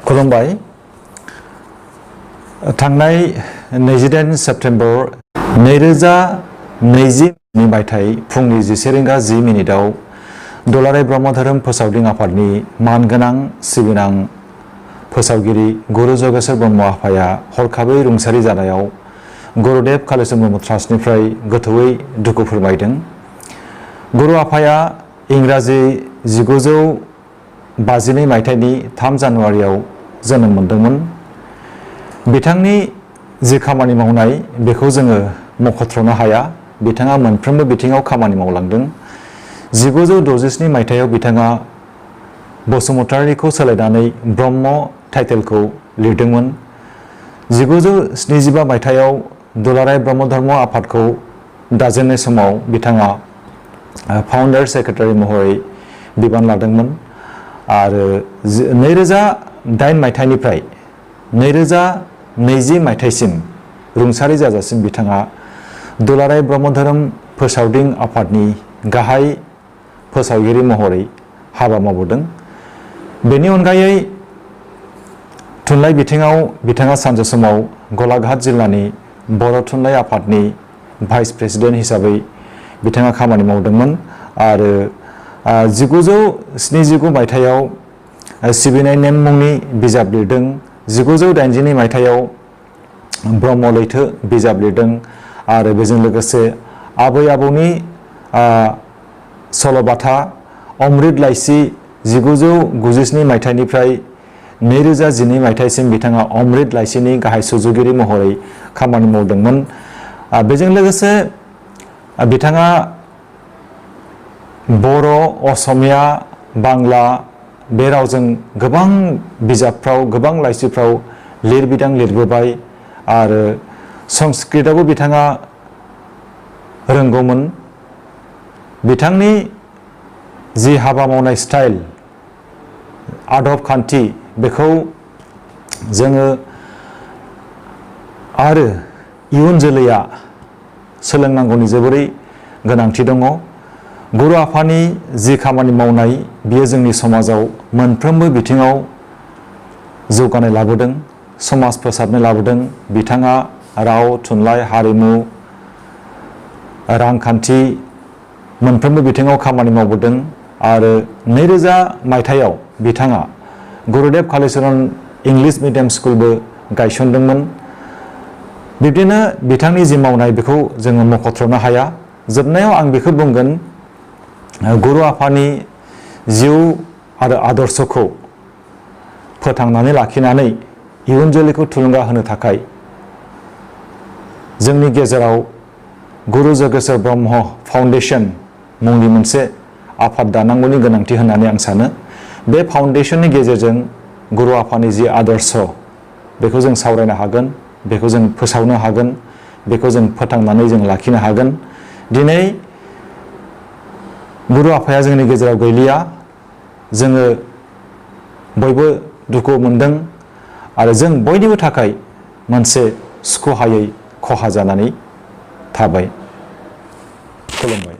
खुलुमबाय थांनाय 28 सेप्टेम्बर 2020 मायथाइ फुंनि 11:10 दुलाराय ब्रह्म धोरोम फोसावदिं आफादनि मानगोनां सिबिनां फोसावगिरि गुरु जगेश्वर ब्रह्म आफाया हरखाबै रुंसारि जानायाव गुरुदेव कालिचरण ब्रह्म ट्रास्टनिफ्राय गोथौयै दुखु फोरमायदों। गुरु आफाया इंराजि 1952 मायथाइनि 3 जानुवारियाव जोनोम मोनदोंमोन। बिथांनि जि खामानि मावनाय बेखौ जोङो मख'थ्रनो हाया। बिथाङा मोनफ्रोमबो बिथिङाव खामानि मावलांदों। 1967 मायथाइयाव बिथाङा बसुमतारीखौ सोलायनानै ब्रह्म टाइटेलखौ लिरदोंमोन। 1975 मायथाइयाव दुलाराय ब्रह्म धर्म आफादखौ दाजेननाय समाव बिथाङा फाउन्डार सेक्रेटारि महरै बिबान लादोंमोन आरो 2008 मायथाइनिफ्राय 2020 मायथाइसिम रुंसारि जाजासिम बिथाङा दुलाराय ब्रह्म धोरोम फोसावदिं आफादनि गाहाय फोसावगिरि महरै हाबा मावबोदों। बेनि अनगायै थुनलाइ बिथिङाव बिथाङा सानसे समाव गलाघाट जिल्लानि बर' थुनलाइ आफादनि भाइस प्रेसिडेन्ट हिसाबै बिथाङा खामानि मावदोंमोन आरो 1979 मायथाइयाव सिबिनाय नेम मुंनि बिजाब लिरदों। 1982 मायथाइयाव ब्रह्म लैथो बिजाब लिरदों आरो बेजों लोगोसे आबै आबौनि सल'बाथा अमृत लाइसि 1997 मायथाइनिफ्राय 2012 मायथाइसिम बिथाङा अमृत लाइसिनि गाहाय सुजुगिरि महरै खामानि मावदोंमोन। बेजों लोगोसे बिथाङा बर', असमिया, बांला बे रावजों गोबां बिजाबफ्राव गोबां लाइसिफ्राव लिरबिदां लिरबोबाय आरो संस्कृतआवबो बिथाङा रोंगौमोन। बिथांनि जि हाबा मावनाय स्टाइल आदब खान्थि बेखौ जोङो आरो इयुन जोलैया सोलोंनांगौनि जोबोरै गोनांथि दङ। गुरु आफानि जि खामानि मावनाय बियो जोंनि समाजाव मोनफ्रोमबो बिथिङाव जौगानाय लाबोदों, समाज फोसाबनाय लाबोदों। बिथाङा राव, थुनलाइ, हारिमु, रांखान्थि मोनफ्रोमबो बिथिङाव खामानि मावबोदों आरो 2000 मायथाइयाव बिथाङा गुरुदेव कालिचरण इंलिश मिडियाम स्कुलबो गायसनदोंमोन। बिब्दिनो बिथांनि जि मावनाय बेखौ जोङो मख'थ्रनो हाया। जोबनायाव आं बेखौ बुंगोन, गुरु आफानि जिउ आरो आदर्शखौ फोथांनानै लाखिनानै इयुन जोलैखौ थुलुंगा होनो थाखाय जोंनि गेजेराव गुरु जगेश्वर ब्रह्म फाउन्डेसन मुंनि मोनसे आफाद दानांगौनि गोनांथि होननानै आं सानो। बे फाउन्डेसननि गेजेरजों गुरु आफानि जि आदर्श बेखौ जों सावरायनो हागोन, बेखौ जों फोसावनो हागोन, बेखौ जों फोथांनानै जों लाखिनो हागोन। दिनै गुरु आफाया जोंनि गेजेराव गैलिया। जोङो बयबो दुखु मोनदों आरो जों बयनिबो थाखाय मोनसे सुख'हायै खहा जानानै थाबाय। खुलुमबाय।